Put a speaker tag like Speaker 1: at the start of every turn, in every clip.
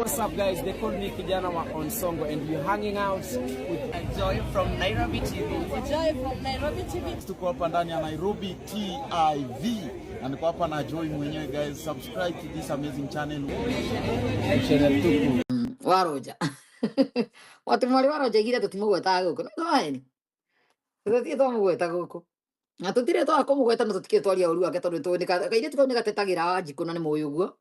Speaker 1: What's up, guys? They call me Kijana wa Onsongo, and we're hanging out with
Speaker 2: Joy from Nairobi TV.
Speaker 3: Joy from Nairobi TV.
Speaker 4: Tuko hapa ndani ya Nairobi TV na niko hapa na Joy mwenyewe. Guys, subscribe to this amazing channel.
Speaker 1: Channel tupu.
Speaker 5: Waroja wati mwari waroja igire tutimugwetaga guku no maheni tutie twamugweta guku na tutire twa kumugweta no tutikire twaria uru wake tondu tũ kairĩtu kau nĩ gatetagĩra Wanjikũ na nĩ mũĩ ũguo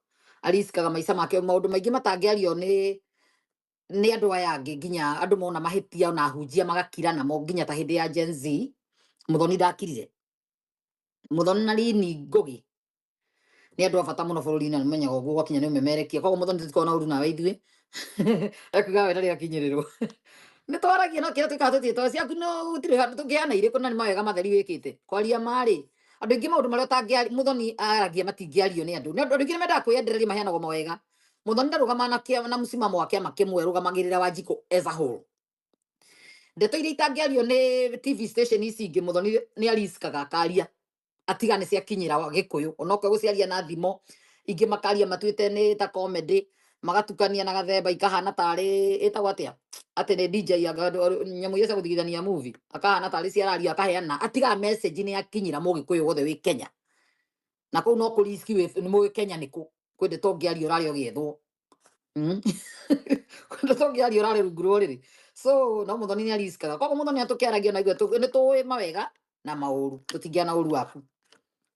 Speaker 5: ariskaga maica make maũndũ maingĩ matangĩario nĩ andũ aya angĩ, nginya andũ mona mahĩtia ona ahunjia magakira namo, nginya ta hĩndĩ ya Gen Z Muthoni ndakirire. Muthoni na Lini Ngugi nĩ andũ a bata mũno bũrũri-inĩ na nĩmenyaga ũguo gwakinya nĩ ũmemerekia. Koguo Muthoni, tũtikoragwo na ũru nawe ithuĩ, ekuga we ndarĩ akinyĩrĩrwo nĩ twaragia no kĩrĩa twĩkaga tũtirĩ ciaku no gũtirĩ handũ tũngĩhana irĩkũ na nĩ mawega matheri wĩkĩte kwaria marĩ andũ aingĩ maũndũ marĩa ũtangĩaria Muthoni aragia matingĩario nĩ andũ. Nĩ andũ aingĩ nĩ mendaga kwĩyendereria, maheanagwo mawega. Muthoni ndarũgamaga na mũsimamo wa kĩama kĩmwe, arũgamagĩrĩra Wanjikũ as a whole. Ndeto iria itangĩario nĩ TV station ici ingĩ, Muthoni nĩ ariskaga akaria atiga nĩ ciakinyĩra Gĩkũyũ, onokorwo gũciaria na thimo ingĩ makaria matuĩte nĩ ta comedy, magatukania na gathemba ikahana tarĩ ĩtagwo atĩa, atĩ nĩ DJ nyamũ iria cia gũthigithania movie, akahana tarĩ ciararia akaheana atiga message nĩ yakinyĩra mũgĩkũyũ wothe wĩ Kenya. Na kũu no kũ risk wĩ nĩ mũĩ Kenya nĩ kũ kwĩ ndeto ũngĩaria ũrarĩ ũgĩethwo. Kwĩ ndeto ũngĩaria ũrarĩ rungu rwa ũrĩrĩ. So no Muthoni nĩ ariskaga. Koguo Muthoni atũkĩaragia na ithuĩ nĩ tũĩ mawega na maũru, tũtingĩana ũru waku,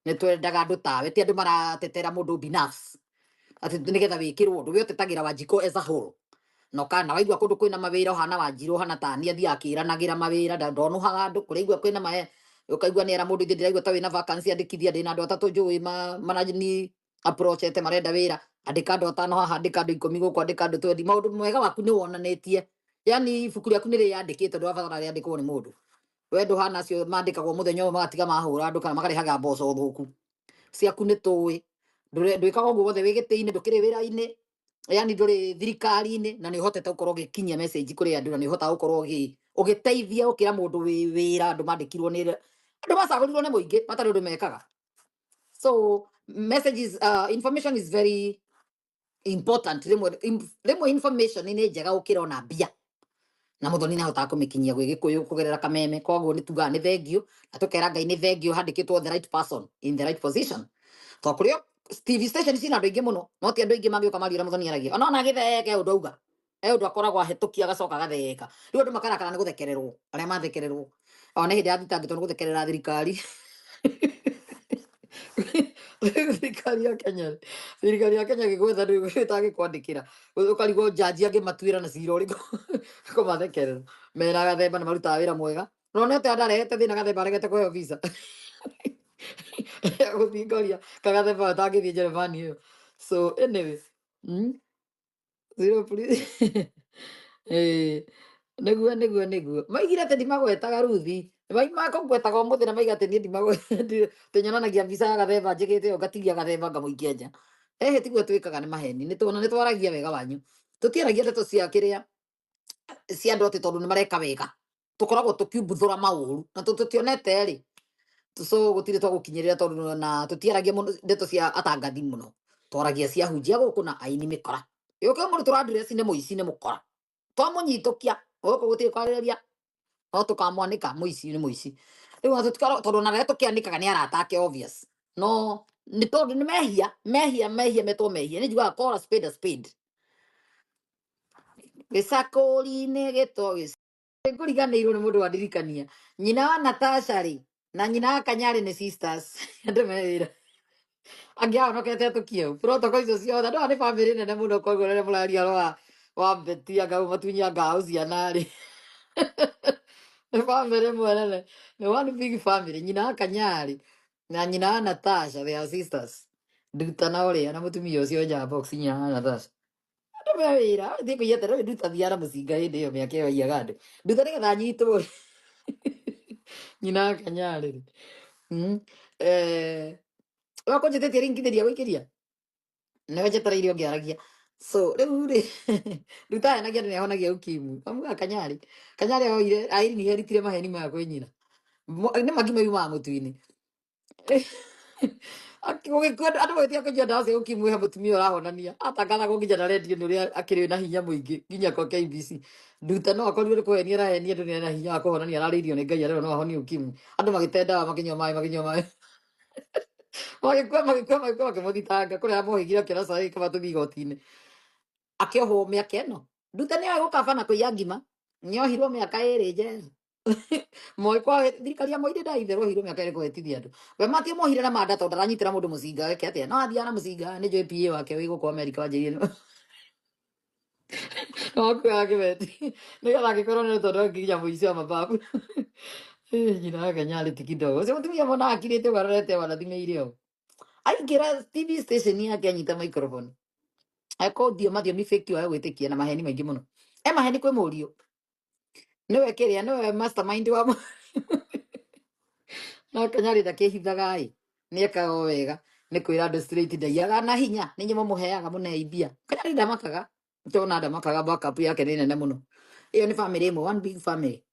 Speaker 5: nĩ twendaga andũ tawe, ti andũ maratetera mũndũ binafsi atĩ nĩgetha wĩkĩrwo ũndũ. We ũtetagĩra Wanjikũ as a whole na ũkana waigua kũndũ kwĩna mawĩra ũhana Wanjirũ ũhana tani athiaga akĩranagĩra mawĩra, ndonũhaga andũ kũrĩa igua kwĩna mae ũkaigua nĩ era mũndũ ithe ndĩraigua ta wĩna vacancy, andĩkithia ndĩna andũ atatũ njũĩ manani approachete marenda wĩra, andĩka andũ atano haha, andĩka andũ 10 gũkũ, andĩka andũ 20. Maũndũ mwega waku nĩ wonanĩtie, yani ibuku rĩaku nĩ rĩyandĩkĩte, ndũrabatara rĩandĩkwo nĩ mũndũ. We ndũhana acio mandĩkagwo mũthenya ũyũ magatiga mahũra andũ kana makarĩhaga mboco thũku ciaku. Nĩ tũĩ ndwĩkaga ũguo wothe wĩ gĩtĩ-inĩ, ndũkĩrĩ wĩra-inĩ, yani ndũrĩ thirikari-inĩ, na nĩ ũhotete gũkorwo ũgĩkinyia message kũrĩ andũ na nĩ ũhotaga gũkorwo ũgĩteithia gũkĩra mũndũ wĩ wĩra. Andũ mandĩkirwo nĩ andũ macagũrirwo nĩ mũingĩ matarĩ ũndũ mekaga. So messages, information is very important. Rĩmwe information nĩ njega gũkĩra ona mbia, na Muthoni nĩ ahotaga kũmĩkinyia gwĩ Gĩkũyũ kũgerera kameme. Koguo nĩ tugaga nĩ thengiũ na tũkera Ngai nĩ thengiũ handĩkĩtwo the right person in the right position, tondũ kũrĩa TV station cina andũ aingĩ mũno, no ti andũ aingĩ mangĩũka maria ũrĩa Muthoni aragia. Ona agĩtheke ũndũ auga e ũndũ akoragwo ahĩtũkia agacoka agatheka, rĩu andũ makarakara nĩ gũthekererwo arĩa mathekererwo. Ona hĩndĩ ya thitangĩtwo nĩ gũthekerera thirikari, thirikari ya Kenya, thirikari ya Kenya ĩgĩgwetha ĩtangĩkwandĩkĩra ũkarigwo jaji angĩmatuĩra na cira ũrĩkũ kũmathekerera. Mera Gathemba nĩ marutaga wĩra mwega no nĩ atĩa ndarehete thĩna. Gathemba aregete kũheo visa ya gũthiĩ Korea, kagathemba atangĩthiĩ Jeremani ĩyo. So anyway, Zero please. Nĩguo maigire atĩ ndimagwetaga Ruthi makũngwetaga ũmũthĩ na maiga atĩ niĩ ndimagwetaga, nyonanagia mbica ya Gathemba njĩkĩte ũũ ngatigia Gathemba ngamũikia nja. Ehe, tiguo twĩkaga, nĩ maheni. Nĩ tuona nĩ twaragia wega wanyu, tũtiaragia ndeto cia kĩrĩa cia andũ atĩ tondũ nĩ mareka wega, tũkoragwo tũkiumbuthũra maũru na tũtionete rĩ. So gũtirĩ twagũkinyĩrĩra tondũ na tũtiaragia mũno ndeto cia atangathi mũno, twaragia cia hunjia gũkũ na aini mĩkora. Yũke mũndũ tũrandureci nĩ mũici, nĩ mũkora, twamũnyitũkia gũkũ gũtirĩ kwarĩrĩria no tũkamwanĩka mũici nĩ mũici. Rĩu ona tũtikoragwo tondũ ona rĩrĩa tũkĩanĩkaga nĩ arata ake obvious, no nĩ tondũ nĩ mehia, mehia, mehia metwo mehia. Nĩ njugaga call a spade a spade. Gĩcakũri-inĩ gĩtwo ngũriganĩirwo nĩ mũndũ wandirikania nyina wa Natasha rĩ na nyina wa Kanyarĩ nĩ sisters. Andũ me wĩra angĩahonokete atũkie protocol icio ciothe. Andũ aya nĩ bamĩrĩ nene mũno, koguo rĩrĩa mũraria ũhoro wa Beti anga matunya ngao ciana rĩ, nĩ bamĩrĩ ĩmwe nene, nĩ one big family. Nyina wa Kanyarĩ na nyina wa Natasha, they are sisters. Nduta na ũrĩa na mũtumia ũcio nja box, nyina wa Natasha. Andũ me wĩra thiĩ kũiya tene. Nduta thiaga na mũcinga hĩndĩ ĩyo mĩaka ĩyo aiyaga andũ. Nduta nĩgetha anyitwo nyina wa Kanyarĩ rĩ. Wakũnjĩtĩtie ringithĩria gũikĩria nĩwe njetereire ũngĩaragia. So rĩu rĩ, Nduta ahenagia andũ nĩahonagia ukimwi. Amuga Kanyarĩ, Kanyarĩ oire ainheritire maheni maya kwĩ nyina. Nĩ magi maumaga mũtu-inĩ. Gũgĩkua andũ magĩtiga kũnyua ndawa cia ũkimwi he mũtumia ũrahonania atangathaga nginya na redio nĩ ũrĩa akĩrĩ na hinya mũingĩ nginya kwa KBC. Nduta no akorirwo nĩ kũhenia arahenia andũ nĩ na hinya wa kũhonania, ararĩirio nĩ Ngai arerwo no ahonie ũkimwi. Andũ magĩte ndawa, makĩnyua maĩ, makĩnyua maĩ, magĩkua, magĩkua, magĩkua, makĩmũthitanga kũrĩa amohĩgire akĩona cai kaba tũthiĩ igoti-inĩ, akĩohwo mĩaka ĩno. Nduta nĩoĩ gũkaba na kũiya ngima, nĩohirwo mĩaka 2 njera. Moi kwa thirikari ya Moi ndĩ itherũ, ohirwo mĩaka 2 kũhĩtithia andũ. We matio mohire na manda tondũ ndaranyitĩra mũndũ mũcinga eke atĩa, no athiaga na mũcinga. Nĩ njũĩ PA wake wĩ gũkũ Amerika wanjĩrire wakuaga kĩbeti nĩgetha angĩkorwo nĩ tondũ nginya mũici wa mababu. Ĩ, nyina wa Kanyarĩ ti kidogo ũcio mũtumia mona akirĩte ũguo arorete wanathimĩire ũũ, aingĩra TV station yake anyita microphone ekũthio mathiomi fake wae gwĩtĩkia na maheni maingĩ mũno. E maheni kwĩ mũriũ nĩwe kĩrĩa nĩwe mastermind wa no Kanyarĩ ndakĩhithaga ĩ, nĩekaga o wega nĩ kwĩra andũ straight, ndaiyaga na hinya nĩ inyuĩ mũmũheaga mũneithia. Kanyarĩ ndamakaga, tona ndamakaga, backup yake nĩ nene mũno. Ĩyo nĩ family ĩmwe, one big family.